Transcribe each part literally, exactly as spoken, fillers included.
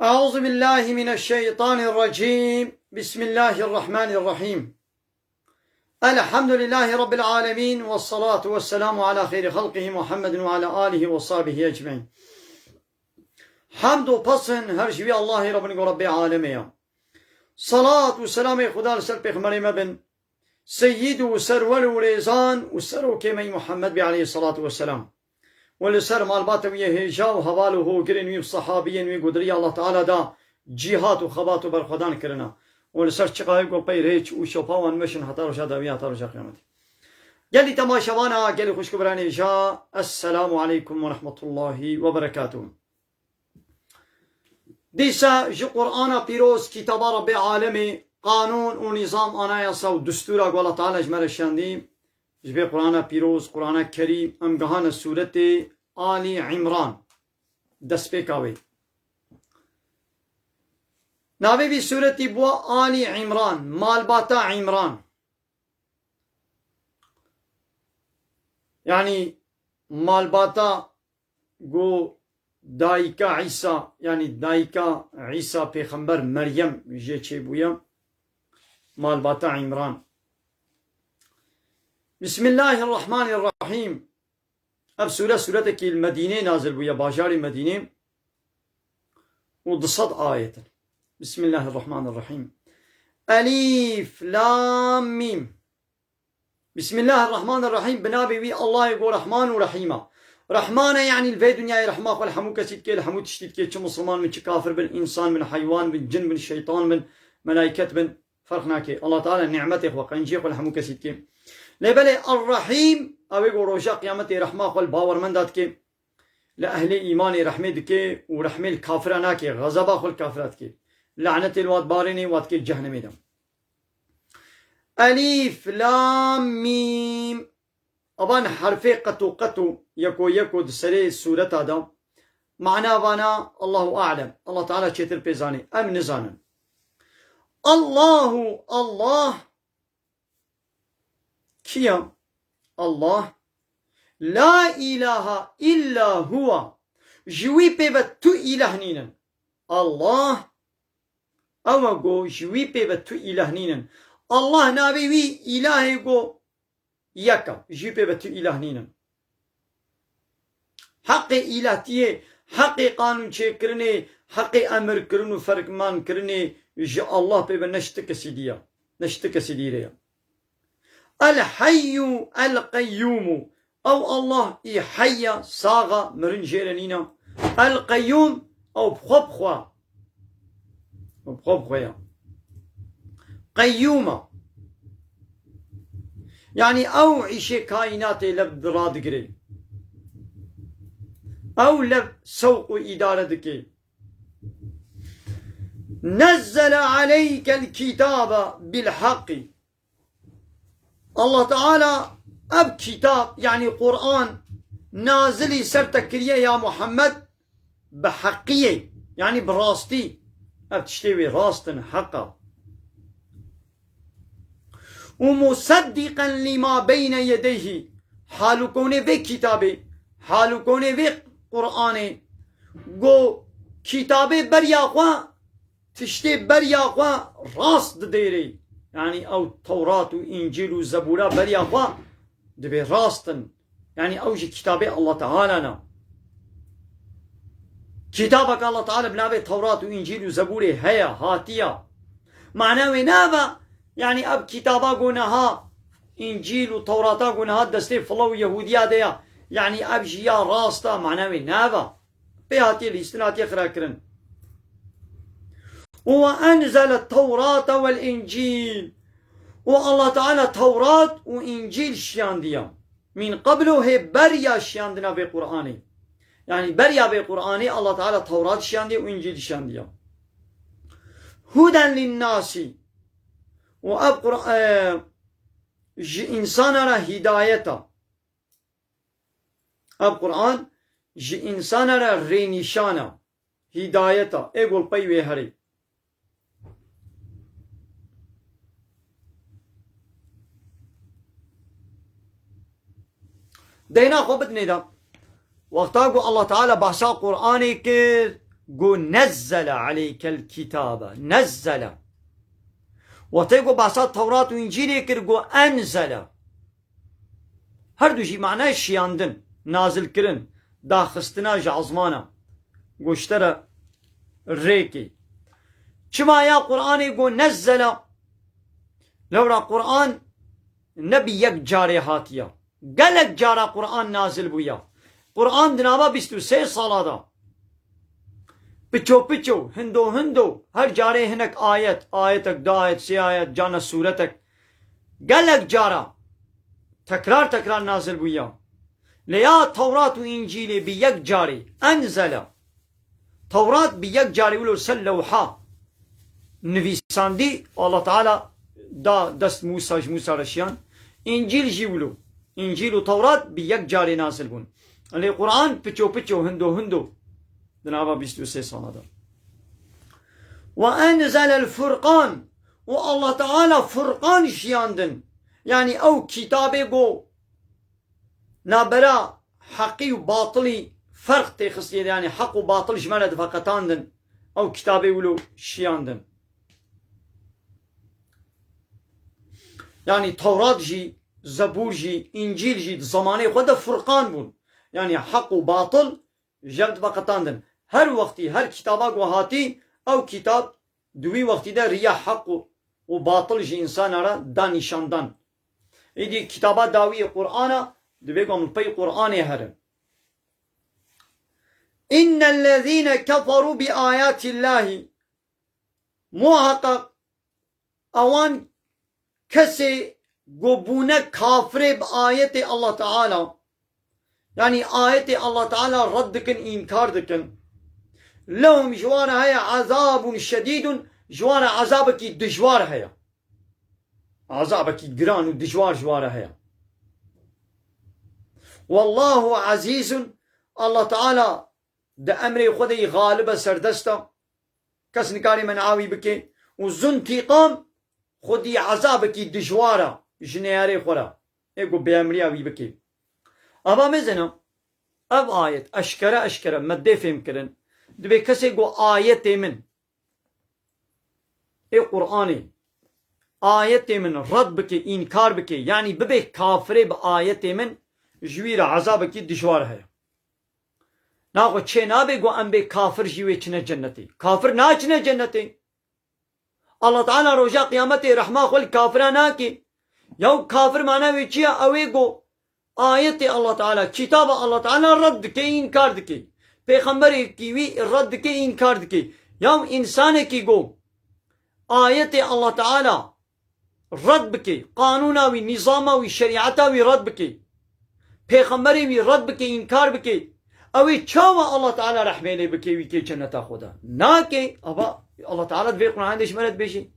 أعوذ بالله من الشيطان الرجيم. بسم الله الرحمن الرحيم. الحمد لله رب العالمين، والصلاة والسلام على خير خلقه محمد وعلى آله وصحبه أجمعين. Hemd û pesn her ji wî Allahê re bin ku Rebbê alemê ya. Salat û selamê Xuda li ser pêxemberê me bin. Seyyid û serwer û rêzan û serokê me yî Muhammed bî aleyhissalatu vesselam. Û li ser malbata wî yê hêja û heval û hogirên wî û sehabiyên wî ku di rêya Allah Teala da cîhat û xebat û berxwedan kirina. Û li ser çiqayê ku pey rêç û şopa wan meşin heta roja dawî, heta roja qiyametê. Gelî temaşevana, gelî xwişk û birayên hêja, Esselamu aleykum ve rahmetullahi ve berekatuhu. Dîsa ji Qur'ana Pîroz, kitaba Rebbê alemê, qanûn û nîzam, anayasa û distûra ku Allah Teala ji me re şandî, ji vê Qur'ana Pîroz, Qur'ana Kerîm, em gihane sûretê Alî Îmran, destpêka wê. Navê vî sûretî bû Alî Îmran, malbata Îmran. Yanî malbata ku dayika Îsa, yanî dayika Îsa pêxember Meryem jê çêbûye, malbata Îmran. Bismillahirrahmanirrahîm. Ev sûre, sûretekî li Medînê nazil bûye, bajarê Medînê, û du sed ayet in. Bismillahirrahmanirrahîm. Elîf, Lam, Mîm. Bismillahirrahmanirrahîm, bi navê wî Allahê ku Rehman û Rehîm e. Rehman e, yanî li vê dinyayê rehma xwe li hemû kesî dike, li hemû tiştî dike, çi misilman bin, çi kafir bin, însan bin, heywan bin, cin bin, şeytan bin, melayket bin, ferq nake. Allah Teala nîmetê xwe, qenciyê xwe li hemû kesî dike. Lê belê Er-Rehîm, ew ê ku roja qiyametê rehma xwe li bawermenda dike. Li ehlê îmanê rehmê dike û rehmê li kafira nake, xezeba xwe li kafira dike. Lanetê li wat barêne, wat dike cehnemê de. Elîf, Lam, Mîm. Evan herfê qeto qeto, yeko yeko di serê sûreta de. Mana vana, Allahu a'lem. Allah Teala çêtir pê zanê. Em nizanin. Allahu, Allah, kî ye? Allah. La ilahe illa huwa. Ji wî pê ve tu îlah nînin. Allah. Ew e ku ji wî pê ve tu îlah nînin. Allah navê wî îlahê ku yek e. Ji wî pê ve tu îlah nînin. Heqê îlahtiyê, heqê qanûn çêkirinê, heqê emirkirin û fermankirinê ji Allah pê ve ne ji ti kesî dî ye, ne ji ti kesî dî re ye. El Heyyu El Qeyyumu. Ew Allah î heyya, saxa, mirin jê re nîna. El Qeyyum, ew bi xwe bi xwe. Ew bi xwe bi xwe ya. Qeyyum e. Yanî ew îşê kaînatê lev radigire. Ew lev sewq û îdare dike. Nezzele aleykel kitabe bil haqqi. Allah Teala ev kitab, yanî Qur'an, nazilî ser te kiriye ya Muhammed, bi heqiyê, yanî bi rastî. Ev tiştê wê rast in, heq e. Û museddiqen lîma beyne yedeyhî, hal û konê vê kitabê, hal û konê vê Qur'anê, ku kitabê beriya xwe, tiştê beriya xwe rast didêrê. Yanî ew Tewrat û Încîl û Zebûra beriya xwe dibê rast in. Yanî ew ji kitabê Allah Teala ne. Kitabek Allah Teala bi navê Tewrat û Încîl û Zebûrê heye, hatiye. Mana wê nava, yanî ev kitaba ku niha, Încîl û Tewrata ku niha destê filo û Yehûdiya de ya, yanî ev jî ya rast e, mana wê nava. Pê hatiye lîstin, hatiye xirakirin. Û we enzele Tewrate wel Încîl. Û Allah Teala Tewrat û Încîl şiyandiya. Min qeblu, hê beriya şiyandina vê Qur'anê. Yanî beriya vê Qur'anê Allah Teala Tewrat şiyandiye û Încîl şiyandiye. Huden linnasî. Û ev Qur'an, e, ji însana re hîdayet e. Ev Qur'an ji însana re rênîşan e, hîdayet e, ê ku li pey wê herê. Deyna xwe bidinê de. Wexta ku Allah Teala behsa Qur'anê kir, got, "Nezzele aleykel kitabe." Nezzele. Wextê got behsa Tewrat û Încîlê kir, got, "Enzele." Her du jî manayê şiyandin, nazilkirin, daxistina ji ezmana. Got, "Ji te re rêkê." Çima ya Qur'anê got, "Nezzele"? Lewra Qur'an ne bi yek carê hatiye. Gelek cara Qur'an nazil bûye. Qur'an di nava bîst û sê sala de piço piço, hindo hindo, her carê hinek ayet, ayetek, du ayet, sê ayet, carna sûretek, gelek cara tekrar tekrar nazil bûye. Lê ya Tewrat û Încîlê bi yek carê, enzele. Tewrat bi yek carî wilo ser lewha nivîsandî, Allah Teala da dest Mûsa, ji Mûsa re şiyan. Încîl jî wilo. Încîl û Tewrat bi yek carî nazil bûn. Lê Qur'an piço piço, hindo hindo di nava bîst û sê sala de. "Ve enzelel furqan." Û Allah Teala Furqan şiyandin. Yanî ew kitabê ku nabera heqî û batilî ferq têxistiye, yanî heq û batil ji me re diveqetandin, ew kitabê wilo şiyandin. Yanî Tewrat jî, Zebûr jî, Încîl jî di zemanê xwe de Furqan bûn. Yanî heq û batil ji hev diveqetandin. Her wextî, her kitaba ku hatî, ew kitab di wî wextî de riya heq û, û batil ji însana re da nîşandan. Îdî kitaba dawiyê Qur'ana, divê ku em li pey Qur'anê herin. "İnnellezîne keferû bi ayâtillâhi." Muhakkak ewan kesê ku bûne kafirê bi ayetê Allah Teala, yanî ayetê Allah Teala red dikin, înkar dikin. Lehum, ji wan re heye, azabun şedîdun, ji wan re azabekî dijwar heye. Azabekî giran û dijwar ji wan re heye. Wallahu azîzun, Allah Teala di emrê xwe de yî xalib e, serdest e. Kes nikarê men'a wî bike. Û zuntiqam, xwedî ezabekî dijwar e ji neyarê xwe re. Ê ku bêemriya wî bike. Ava mezena, ev ayet eşkere eşkere me dê fêm kirin. Dibê kesê ku ayetê min, ê Qur'anê, ayetê min red bike, înkar bike, yanî bibe kafirê bi ayetê min, ji wî re ezabekî dijwar heye. Naxwe çê nabe ku em bê kafir jî wê çine cennetê. Kafir naçine cennetê. Allah Teala roja qiyametê rehma xwe li kafira nake. Yaw kafir mana wê çi ye? Ew ê ku ayetê Allah Teala, kitaba Allah Teala red dike, înkar dike. Pêxemberekî wî red dike, înkar dike. Yaw însanekî ku ayetê Allah Teala red bike, qanûna wî, nîzama wî, şerîeta wî red bike, pêxemberê wî red bike, înkar bike, ew ê çawa Allah Teala rehmê lê bike, wî kê cenneta xwe de? Nake. Ava Allah Teala di vê Qur'anê de ji me re dibêje.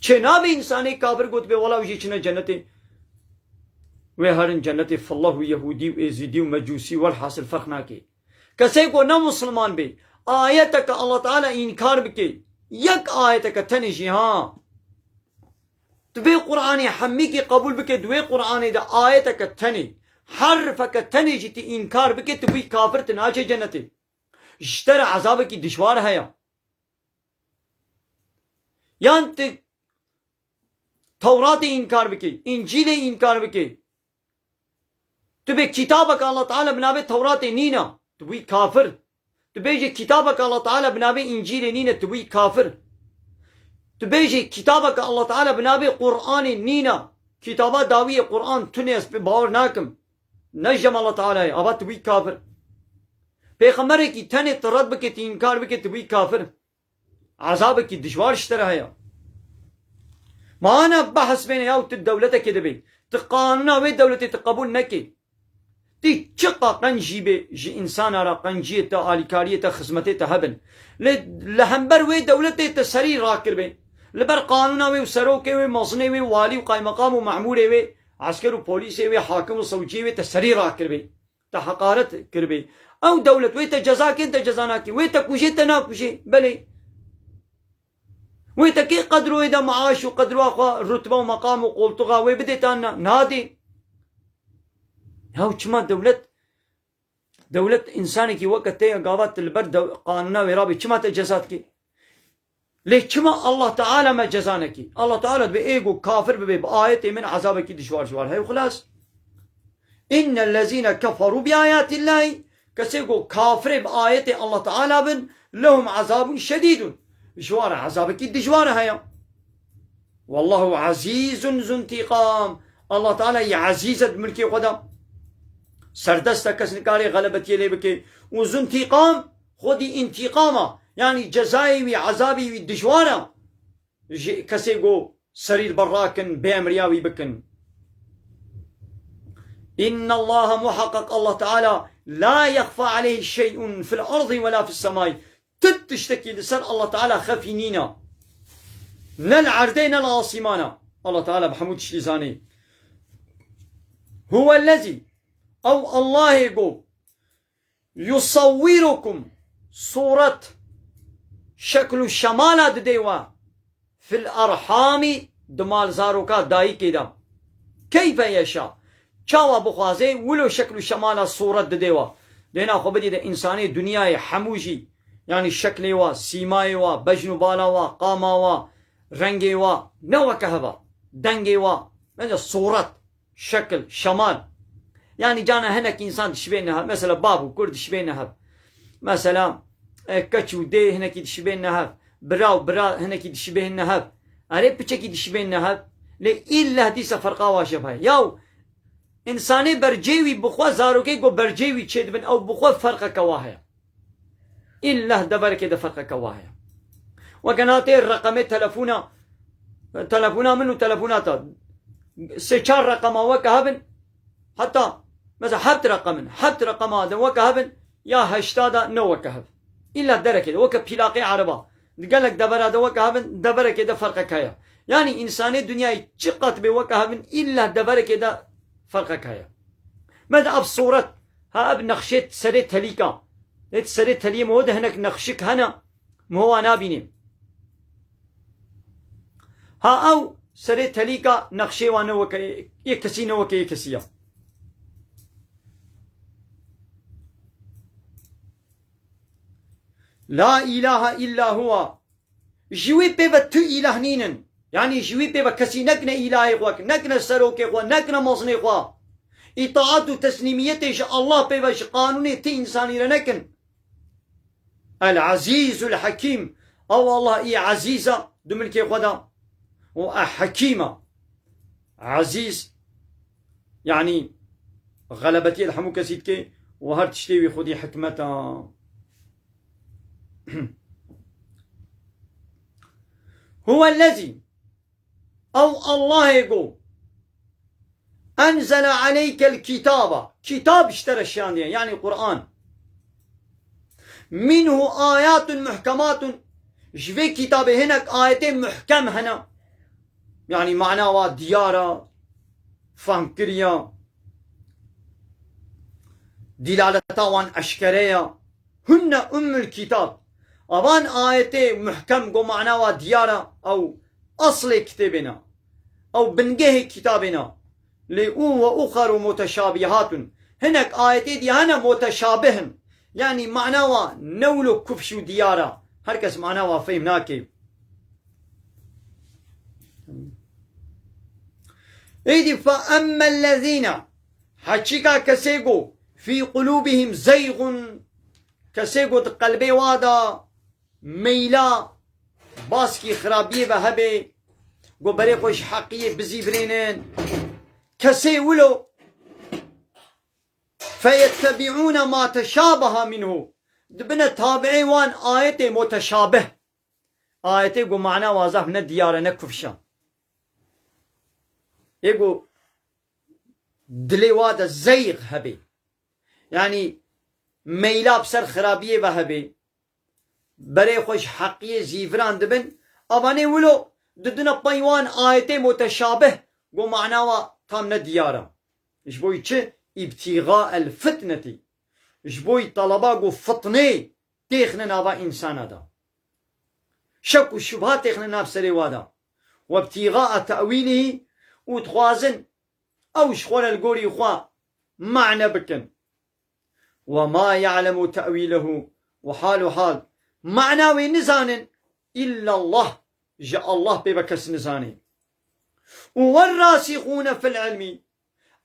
Çê nabe însanê kafir got bê, wela wî jî çine cennetê. Wê herin cennetê, fillah û yehûdî û êzîdî û mecûsî, welhasil ferq nake. Kesê ku ne musulman bê, ayeteke Allah Teala înkar bike, yek ayeteke tenê jî ha. Tu vê Qur'anê hemîkî qebûl bike, di wê Qur'anê de ayeteke tenê, herfeke tenê jî tu înkar bike, tu bûyî kafir, tu naçe cennetê. Ji te re ezabekî dijwar heye. Yan tu Tewratê înkar bike, Încîlê înkar bike. Tu bê kitabeke Allah Teala bi navê Tewratê nîne, tu bûyî kafir. Tu bêjî kitabeke Allah Teala bi navê Încîlê nîne, tu bûyî kafir. Tu bêjî kitabeke Allah Teala bi navê Qur'anê nîne, kitaba dawiyê Qur'an tune, ez pê bawer nakim. Ne ji cem Allah Teala ye, ava tu bûyî kafir. Pêxemberekî tenê tu red bike, tu înkar bike, tu bûyî kafir. Ezabekî dijwar ji te re heye. Ma ana behs bêne ya û tu dewletekê de bê. Tu qanûna wê dewletê tu qebûl nekê. Tu çiqa qenc jî bê ji însana re, qenciyê te, alîkariyê te, xizmetê te hebin. Lê li hember wê dewletê te serî rakiribê. Li ber qanûna wê û serokê wê, mezinê wê, walî û qaymeqam û memûrê wê, esker û polîsê wê, hakim û sewciyê wê te serî rakiribê. Te heqaret kiribê. Ew dewlet wê te ceza kên, te ceza nakê. Wê te kujê, te nakujê. Belê. Wê te kê qedroyê de maaş û qedroa xwe, rutbe û meqam û qoltuxa wê bidê tan na? Nadê. Ya çima dewlet Dewlet, însanekî weke te ye gava, tu li ber dew-, qanûna wê rabî, çima te ceza dikê? Lê çima Allah Teala me ceza nekî? Allah Teala dibê ê ku kafir bibe bi ayetê min, ezabekî dijwar ji war heye û xilas. Înnellezîne keferû bi ayatillahî, kesê ku kafirê bi ayetê Allah Teala bin, lehum ezabun şedîdun, ji war ezabekî dijwar heye. Wallahu azîzun zuntiqam. Allah Teala yê ezîz e di milkê xwe de. Serdest e, kes nikarê xelebetiyê lê bike. Û zuntiqam, xwedî întîqam e. Yanî cezayê wî, ezabê wî dijwar e. Ji kesê ku serî li ber rakin, bêemriya wî bikin. Înnallaha, muheqeq Allah Teala, la yexfa aleyhi şey'un fil erdî we la fis semai. Tu tiştekî li ser Allah Teala xefî nîne. Ne li erdê ne li asîmana. Allah Teala bi hemû tiştî zanî. Huwellezî, ew Allahê ku yusawwirukum, sûret, şekl û şemala didê we, fil erhamî, di malzaroka dayikê de. Keyfe yeşa. Çawa bixwaze, wilo şekl û şemala sûret didê we. Dêna xwe bidî de însanê dinyayê hemû jî, yanî şeklê we, sîmayê we, bejn û bala we, qama we, rengê we, ne weke hev e. Dengê we, bence sûret, şekil, şemal. Yanî cana hinek însan dişibêne hev. Mesela bab û kur dişibêne hev. Mesela, e, keç û dê hinekî dişibêne hev. Bira û bira hinekî dişibêne hev. Erê piçekî dişibêne hev. Lê îlleh dîsa ferqa wa jê heye. Yaw, însanê bercê wî bi xwe, zarokê ku bercê wî çêdibin, ew bi xwe ferqeke wa heye. Îlleh deverekê de ferqeke wa heye. Weke na tê reqemê telefona, telefona min û telefona te. Sê çar reqema weke hebin, heta, mesela, heft reqem in. Heft reqema de weke hebin, ya heşta de ne weke hev. Îlleh derekê de, weke plaqê ereba. Di gelek devera de weke hebin, deverekê de ferqek heye. Yanî însanê dinyayê çi qat bê weke hebin, îlleh deverekê de ferqek heye. Mesela ev sûret, ha ev nexşê serê telîka. Lê serê teliyê min de hinek nexşik hene, min wa nabînî. Ha ew serê telîka nexşê wa ne weke yê kesî, ne weke yê kesî ya. La ilahe illa huwa. Ji wî pê ve tu îlah nînin. Yanî ji wî pê ve kesî nekine îlahê xwe, nekine serokê xwe, nekine mezinê xwe. Îtaat û teslîmiyetê ji Allah pê ve, ji qanûnê ti însanî re nekin. El Azîzul Hekîm. Ew Allah î ezîz e di milkê xwe de. Û e Hekîm e. Ezîz, yanî xelebetiyê li hemû kesî dike û her tiştê wî xwedî hikmet e. Huwellezî, ew Allahê ku enzele aleykel kitaba, kitab ji te re şiyandiye, yanî Quran. Minhu ayatun muhkematun, ji vê kitabê hinek ayetê muhkem hene. Yanî mana wa diyar e, fehm kiriye, dîlaleta wan eşkere ye. Hunne ummul kitab. Avan ayetê muhkem ku mana wa diyar e, ew eslê kitêbê ne. Ew bingehê kitabê ne. Lê û ve uxeru muteşabihatun. Hinek ayetê dî hene muteşabih in. Yanî mana wa ne wilo kufş û diyar e. Her kes mana wa fehm nake. Êdî fe emmellezîne, heçîka kesê ku fî qulûbihîm zeyxun, kesê ku di qelbê wa de meyla, baskî xirabiyê ve hebe, ku berê xwe ji heqiyê bizîvirênin, kesê wilo, feyettebiûne ma teşabeha minhu, dibine tabiê wan ayetê muteşabih. Ayetê ku mana wa zaf ne diyar e, ne kufş e. Ê ku dilê wa de zeyx hebe. Yanî meyla bi ser xirabiyê ve hebe. Berê xwe ji heqiyê zîviran dibin. Avanê wilo didine pey wan ayetê muteşabih ku mana wa tam ne diyar e. Ji bo yî çi? Îbtîxa el fitnetî. Ji bo yî talaba ku fitnê têxine nava însana de. Şek û şubha têxine nav serê wa de. Webtîxaa te'wîlihî, û dixwazin ew ji xwe re li gorî xwe mane bikin. وما يعلم تأويله, û hal û hal, mana wê nizanin, إلا الله, ji Allah pê ve kes nizanî. Û والراسخون في العلم,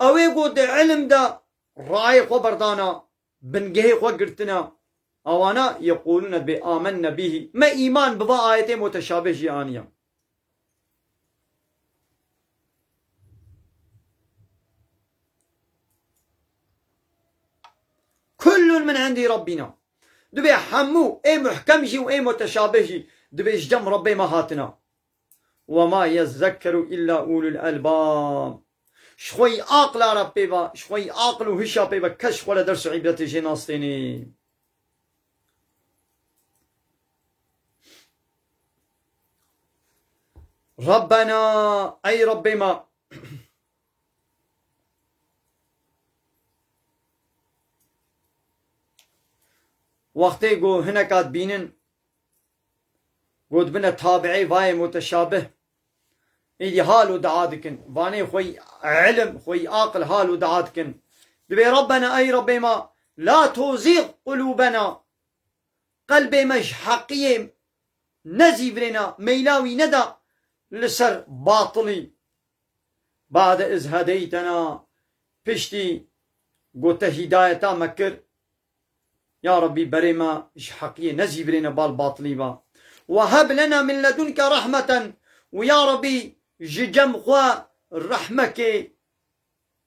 ew ê ku di ilm de rayê xwe berdana, bingehê xwe girtina, ewana يقولون, dibê آمنا به, me îman bi va ayetê muteşabih jî aniye. كل من عند ربنا. Dibê hemû ê muhkem jî û ê muteşabih jî dibê ji cem Rebbê me hatina. وما يذكر إلا أولو الألباب. Ji xwe yî aqla re pê ve, ji xwe yî aqil û hişa pê ve kes ji xwe re ders û îbretê jê nastênê. Rebbena, ey Rebbê me. Wextê ku hineka dibînin, ku dibine tabiê vayê muteşabih, êdî hal û dua dikin. Vanê xwe yî ilm, xwe yî aqil hal û dua dikin. Dibê Rebbena, ey Rebbê me, la tuzîg qulûbena. Qelbê me ji heqiyê nezîvirêna, meyla wî neda li ser batilî. Ba'de iz hedeytena, piştî ku te hîdayeta me kir, ya Rebbî berê me ji heqiyê nezîvirêne bal batilî ve. Ve heb lena min ledunke rahmeten, û ya Rebbî ji cem xwe rehmekê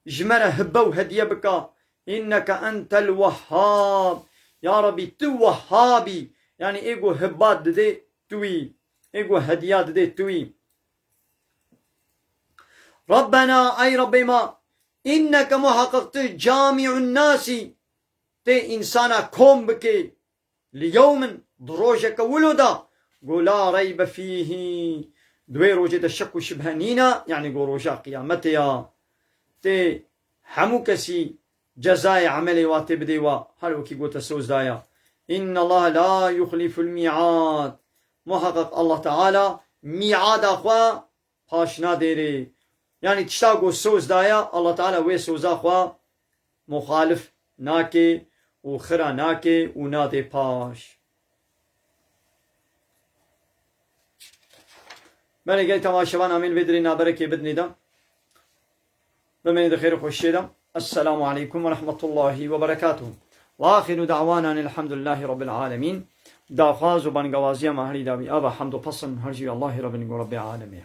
ji me re hibbe û hediye bika. Înneke entel wehhab. Ya Rebî, tu Wehhab î. Yanî ê ku hibbat didê tu î. Ê ku hediya didê tu î. Rebbena, ey Rebbê me, înneke muheqeq tu camî'un nasî. Tê însana kom bikê. Li yewmin, di rojeke wilo de, go la reybe fîhî, di wê rojê de şek û şibhe nîne, yanî go roja qiyametê ya. Tê hemû kesî cezayê emelê wa tê bidê wa, her wekî gote soz daya. Innallaha la yuxliful mî'ad. Muheqeq Allah Teala mî'ada xwe paş nadêrê. Yanî tişta ku soz daye, Allah Teala wê soza xwe muxalif nake û xira nake û nadê paş. Belê gel temaşevan amîn vê dirê naberekê bidinê de. Bimînê di xêr û xweşiyê de. Esselamu aleykum ve rahmetullahi ve berekatuhu. Ve axiru da'wana enil hamdulillahi rabbil alemin. Daxwaz û bangawaziya me herî dawî ava hamd û pesn her jî Allahî Rebbin go Rebbê alemê.